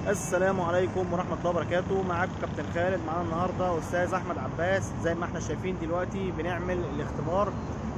السلام عليكم ورحمة الله وبركاته. معاكم كابتن خالد. معانا النهاردة أستاذ أحمد عباس. زي ما احنا شايفين دلوقتي بنعمل الاختبار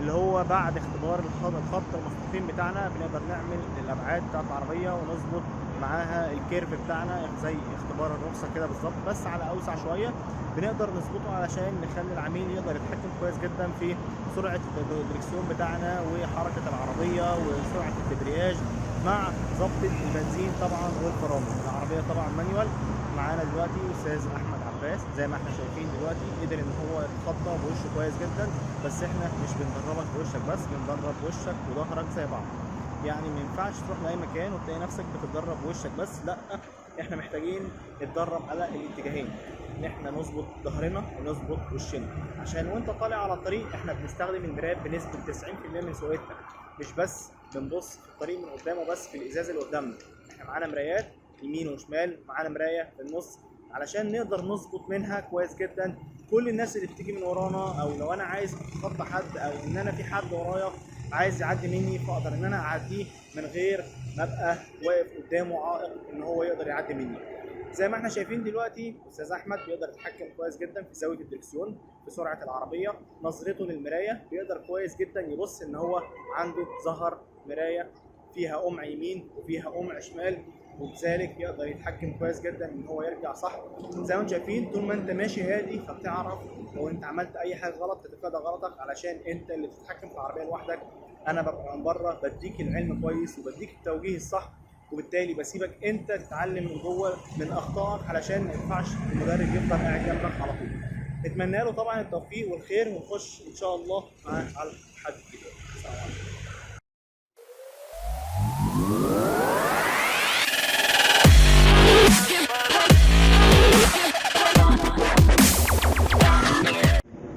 اللي هو بعد اختبار الخط المستقيم بتاعنا، بنقدر نعمل الأبعاد بتاعت العربية ونظبط معاها ال curve بتاعنا زي اختبار الرخصة كده بالظبط، بس على أوسع شوية. بنقدر نظبطه علشان نخلي العميل يقدر يتحكم كويس جدا في سرعة الدركسيون بتاعنا وحركة العربية وسرعة الدبرياج مع ظبط البنزين طبعا والفرامل. العربية طبعا manual. معانا دلوقتي استاذ احمد عباس. زي ما احنا شايفين دلوقتي قدر ان هو يتخطى بوشه كويس جدا، بس احنا مش بندربك بوشك بس، بندرب وشك وظهرك زي بعض. يعني ما ينفعش تروح لاي مكان وتلاقي نفسك بتتدرب بوشك بس، لا، احنا محتاجين نتدرب على الاتجاهين، ان احنا نظبط ظهرنا ونظبط وشنا، عشان وانت طالع على الطريق احنا بنستخدم المرايات بنسبة 90% من سواقتنا، مش بس بنبص في الطريق من قدامه بس في الازاز اللي قدامنا، احنا معانا مرايات يمين وشمال، معانا مراية في النص علشان نقدر نظبط منها كويس جدا كل الناس اللي بتيجي من ورانا، او لو انا عايز اتخطى حد او ان انا في حد ورايا عايز يعدي مني، فاقدر ان انا اعديه من غير ما ابقى واقف قدامه عائق ان هو يقدر يعدي مني. زي ما احنا شايفين دلوقتي استاذ احمد بيقدر يتحكم كويس جدا في زاوية الدركسيون، في سرعة العربية، نظرته للمرايه، بيقدر كويس جدا يبص ان هو عنده ظهر مراية فيها قمع يمين وفيها قمع شمال، وبذلك يقدر يتحكم كويس جدا ان هو يرجع صح. زي ما انتم شايفين طول ما انت ماشي هادي فبتعرف لو انت عملت اي حاجة غلط تتفادى غلطك، علشان انت اللي بتتحكم في العربية لوحدك. انا ببقى من بره بديك العلم كويس وبديك التوجيه الصح، وبالتالي بسيبك انت تتعلم من جوه من اخطائك، علشان ما ينفعش المدرب يفضل قاعد جنبك على طول. نتمنى له طبعا التوفيق والخير، ونخش ان شاء الله معاه على التحدي الجديد. السلام عليكم.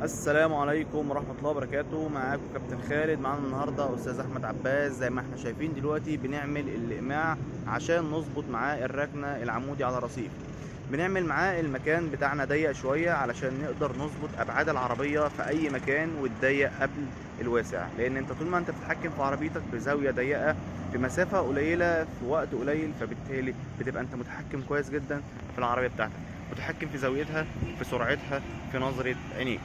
السلام عليكم ورحمة الله وبركاته. معاكم كابتن خالد. معانا النهاردة أستاذ أحمد عباس. زي ما احنا شايفين دلوقتي بنعمل الإقماع عشان نظبط معاه الركنة العمودي على الرصيف. بنعمل معاه المكان بتاعنا ضيق شوية علشان نقدر نظبط أبعاد العربية في أي مكان، والضيق قبل الواسع، لأن أنت طول ما أنت بتتحكم في عربيتك بزاوية ضيقة في مسافة قليلة في وقت قليل، فبالتالي بتبقى أنت متحكم كويس جدا في العربية بتاعتك، متحكم في زاويتها، في سرعتها، في نظرة عينيك.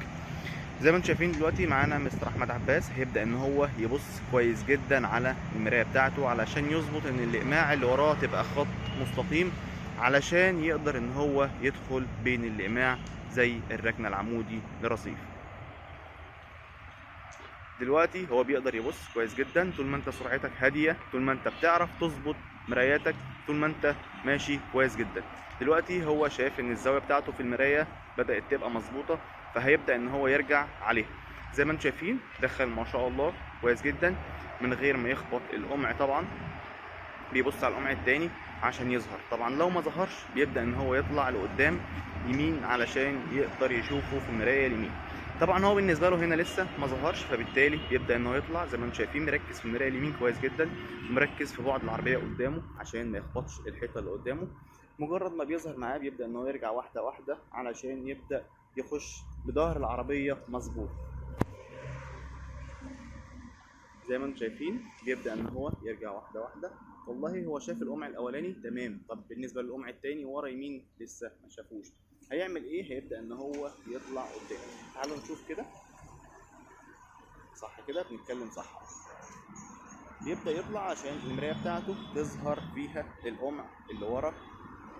زي ما انتم شايفين دلوقتي معانا مستر احمد عباس، هيبدا ان هو يبص كويس جدا على المراية بتاعته علشان يظبط ان الاقماع اللي وراه تبقى خط مستقيم، علشان يقدر ان هو يدخل بين الاقماع زي الركنه العمودي لرصيف. دلوقتي هو بيقدر يبص كويس جدا. طول ما انت سرعتك هادية، طول ما انت بتعرف تظبط مراياتك، طول ما انت ماشي كويس جدا. دلوقتي هو شايف ان الزاوية بتاعته في المراية بدات تبقى مظبوطة، فهيبدا ان هو يرجع عليها. زي ما انتم شايفين دخل ما شاء الله كويس جدا من غير ما يخبط القمع. طبعا بيبص على القمع التاني عشان يظهر، طبعا لو ما ظهرش بيبدا ان هو يطلع لقدام يمين علشان يقدر يشوفه في المراية اليمين. طبعا هو بالنسبة له هنا لسه ما ظهرش، فبالتالي بيبدا ان هو يطلع. زي ما انتم شايفين مركز في المراية اليمين كويس جدا، ومركز في بعد العربية قدامه عشان ما يخبطش الحيطة اللي قدامه. مجرد ما بيظهر معاه بيبدا ان هو يرجع واحدة واحدة علشان يبدا يخش بظهر العربية مظبوط. زي ما انتم شايفين بيبدا ان هو يرجع واحدة واحدة. والله هو شاف القمع الاولاني تمام، طب بالنسبة للقمع التاني ورا يمين لسه ما شافوش، هيعمل ايه؟ هيبدا ان هو يطلع قدام. تعالوا نشوف كده، صح كده بنتكلم صح. بيبدا يطلع عشان المراية بتاعته تظهر فيها القمع اللي ورا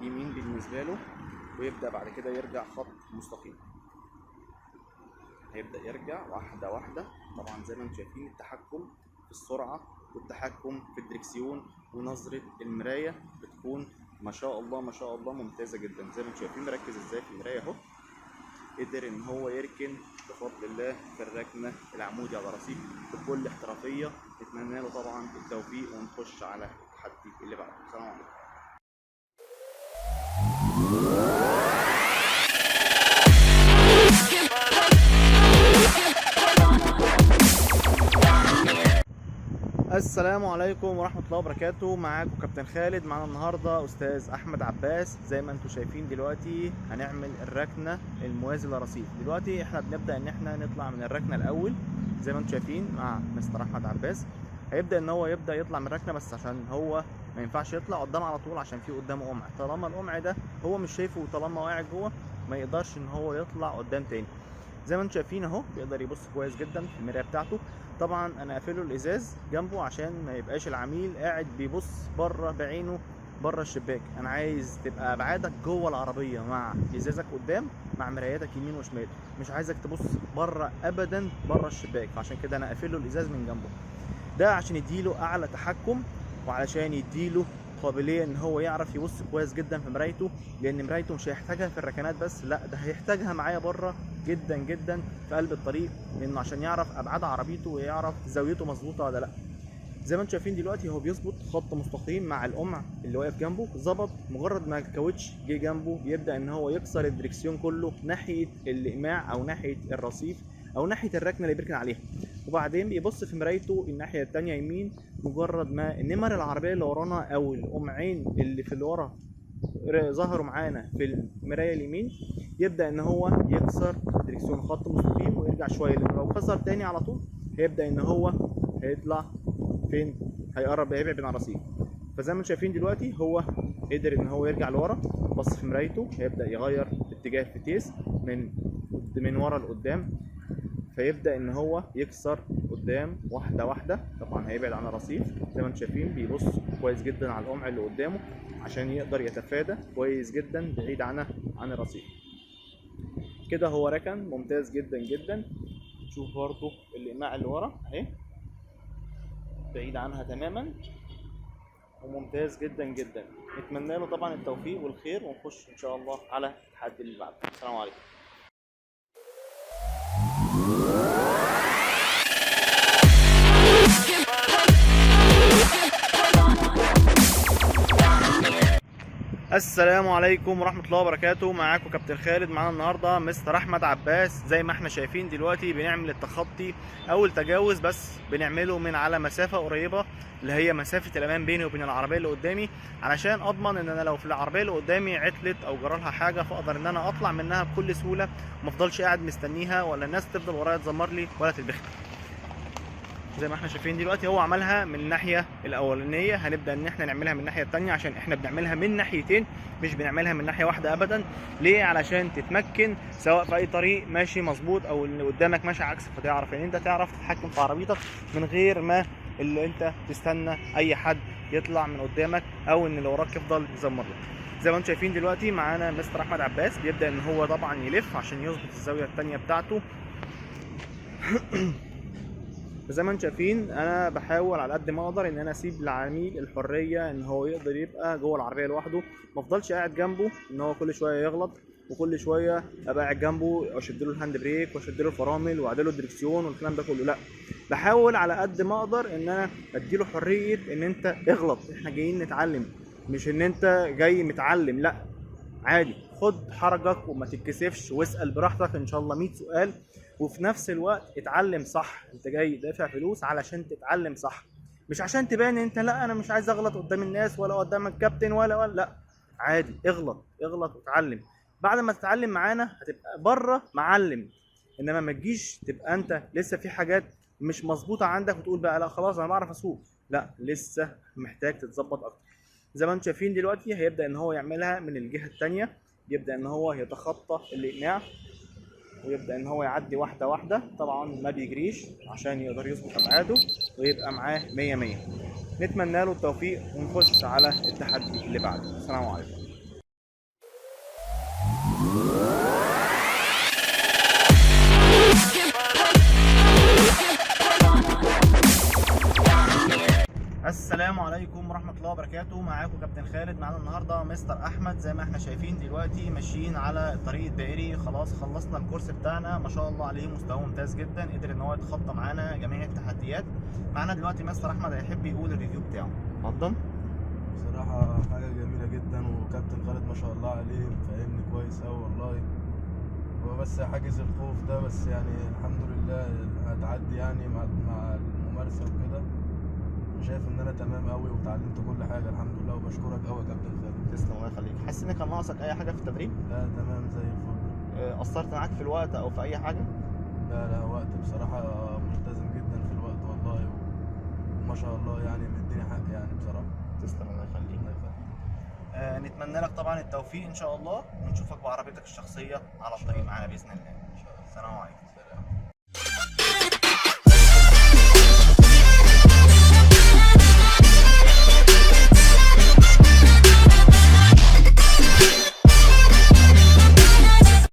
يمين بالنسبة له، ويبدا بعد كده يرجع خط مستقيم. هيبدا يرجع واحدة واحدة. طبعا زي ما انتم شايفين التحكم في السرعة والتحكم في الدركسيون ونظره المراية بتكون ما شاء الله ما شاء الله ممتازة جدا. زي ما انتم شايفين مركز ازاي في المراية اهو، قدر ان هو يركن بفضل الله في الركنه العمودي على رصيف بكل احترافية. نتمنى له طبعا التوفيق ونخش على التحدي اللي بعده. السلام عليكم. السلام عليكم ورحمة الله وبركاته. معاكم كابتن خالد. معانا النهاردة أستاذ أحمد عباس. زي ما انتم شايفين دلوقتي هنعمل الركنة الموازي لرصيف. دلوقتي احنا بنبدأ ان احنا نطلع من الركنة الأول زي ما انتم شايفين مع مستر أحمد عباس. هيبدأ ان هو يبدأ يطلع من الركنة، بس عشان هو ما ينفعش يطلع قدام على طول عشان في قدامه قمع. طالما القمع ده هو مش شايفه وطالما واقع جوه ما يقدرش ان هو يطلع قدام تاني. زي ما انتم شايفين اهو بيقدر يبص كويس جدا في المراية بتاعته. طبعا انا قافله الازاز جنبه عشان ما يبقاش العميل قاعد بيبص بره بعينه بره الشباك. انا عايز تبقى ابعادك جوه العربية مع ازازك قدام مع مراياتك يمين وشمال، مش عايزك تبص بره ابدا بره الشباك، فعشان كده انا قافله الازاز من جنبه ده عشان يديله اعلى تحكم وعلشان يديله قابلية ان هو يعرف يبص كويس جدا في مرايته، لان مرايته مش هيحتاجها في الركنات بس، لا ده هيحتاجها معايا بره جدا جدا في قلب الطريق، لانه عشان يعرف ابعاد عربيته ويعرف زاويته مظبوطة ولا لا. زي ما انتم شايفين دلوقتي هو بيظبط خط مستقيم مع القمع اللي واقف جنبه، ظبط. مجرد ما الكاوتش جه جنبه بيبدا ان هو يكسر الدركسيون كله ناحية الاقماع او ناحية الرصيف او ناحية الركنه اللي بيركن عليها، وبعدين بيبص في مرايته الناحية الثانية يمين. مجرد ما النمر العربية اللي ورانا او القمعين اللي في اللي ورا ظهروا معانا في المراية اليمين يبدا ان هو يكسر الدركسيون خط مستقيم ويرجع شوية، لانه لو كسر تاني على طول هيبدا ان هو هيطلع فين، هيقرب هيبعد عن الرصيف. فزي ما انتم شايفين دلوقتي هو قدر ان هو يرجع لورا، بص في مرايته، هيبدا يغير اتجاه الفتيس من ورا لقدام، فيبدا ان هو يكسر قدام واحدة واحدة. طبعا هيبعد عن الرصيف زي ما انتم شايفين، بيبص كويس جدا على القمع اللي قدامه عشان يقدر يتفادى كويس جدا بعيد عن الرصيف. كده هو ركن ممتاز جدا جدا. شوف برضو الاقماع اللي ورا اهي بعيد عنها تماما وممتاز جدا جدا. نتمنى له طبعا التوفيق والخير، ونخش ان شاء الله على التحدي اللي بعده. السلام عليكم. السلام عليكم ورحمة الله وبركاته. معاكم كابتن خالد. معانا النهاردة مستر أحمد عباس. زي ما احنا شايفين دلوقتي بنعمل التخطي أو التجاوز، بس بنعمله من على مسافة قريبة اللي هي مسافة الأمان بيني وبين العربية اللي قدامي، علشان أضمن إن أنا لو في العربية اللي قدامي عطلت أو جرالها حاجة فأقدر إن أنا أطلع منها بكل سهولة وما أفضلش قاعد مستنيها ولا الناس تفضل ورايا تزمر لي ولا تلبخني. زي ما احنا شايفين دلوقتي هو عملها من الناحية الاولانية، هنبدا ان احنا نعملها من الناحية الثانية عشان احنا بنعملها من ناحيتين مش بنعملها من ناحية واحدة ابدا. ليه؟ علشان تتمكن سواء في اي طريق ماشي مظبوط او اللي قدامك ماشي عكس، فتعرف ان انت تعرف تتحكم في عربيتك من غير ما اللي انت تستنى اي حد يطلع من قدامك او ان اللي وراك يفضل يزمر لك. زي ما انتم شايفين دلوقتي معانا مستر احمد عباس بيبدا ان هو طبعا يلف عشان يظبط الزاوية الثانية بتاعته. زي ما انتم شايفين انا بحاول على قد ما اقدر ان انا اسيب للعميل الحرية ان هو يقدر يبقى جوه العربية لوحده، ما افضلش قاعد جنبه ان هو كل شوية يغلط وكل شوية ابقى قاعد جنبه اشد له ال hand brake واشد له الفرامل واعدل له الدركسيون والكلام ده كله. لا، بحاول على قد ما اقدر ان انا اديله حرية ان انت اغلط، احنا جايين نتعلم مش ان انت جاي متعلم. لا عادي، خد حرجك وما تتكسفش واسال براحتك ان شاء الله 100 سؤال، وفي نفس الوقت اتعلم صح. انت جاي دافع فلوس علشان تتعلم صح، مش عشان تبان انت لا انا مش عايز اغلط قدام الناس ولا قدام الكابتن ولا لا، عادي اغلط اغلط واتعلم. بعد ما تتعلم معانا هتبقى بره معلم، انما ما تجيش تبقى انت لسه في حاجات مش مظبوطة عندك وتقول بقى لا خلاص انا بعرف اسوق. لا، لسه محتاج تتظبط اكتر. زي ما انتم شايفين دلوقتي هيبدا ان هو يعملها من الجهة الثانية، يبدا ان هو يتخطى الاقناع ويبدا ان هو يعدي واحدة واحدة. طبعا ما بيجريش عشان يقدر يظبط ابعاده ويبقى معاه 100 100. نتمنى له التوفيق ونخش على التحدي اللي بعده. السلام عليكم. السلام عليكم ورحمة الله وبركاته. معاكم كابتن خالد. معانا النهارده مستر احمد. زي ما احنا شايفين دلوقتي ماشيين على الطريق الدائري، خلاص خلصنا الكورس بتاعنا ما شاء الله عليه، مستواه ممتاز جدا، قدر ان هو يتخطى معانا جميع التحديات. معانا دلوقتي مستر احمد هيحب يقول ال review بتاعه، اتفضل. بصراحة حاجة جميلة جدا، وكابتن خالد ما شاء الله عليه فاهمني كويس أوي والله. هو بس حاجز الخوف ده بس، يعني الحمد لله هتعدي يعني مع الممارسة وكده. شايف ان انا تمام قوي وتعلمت كل حاجة الحمد لله، وبشكرك قوي يا كابتن خالد. تسلم الله يخليك. حاسس ان كان ناقصك اي حاجة في التدريب؟ لا تمام زي الفل. قصرت معاك في الوقت او في اي حاجة؟ لا لا، وقت بصراحة ملتزم جدا في الوقت والله، وما شاء الله يعني مديني حق يعني بصراحة. تسلم الله يخليك. الله يخليك. نتمنى لك طبعا التوفيق ان شاء الله، ونشوفك بعربيتك الشخصية على الطريق معانا باذن الله. ان شاء الله. السلام عليكم. سلام.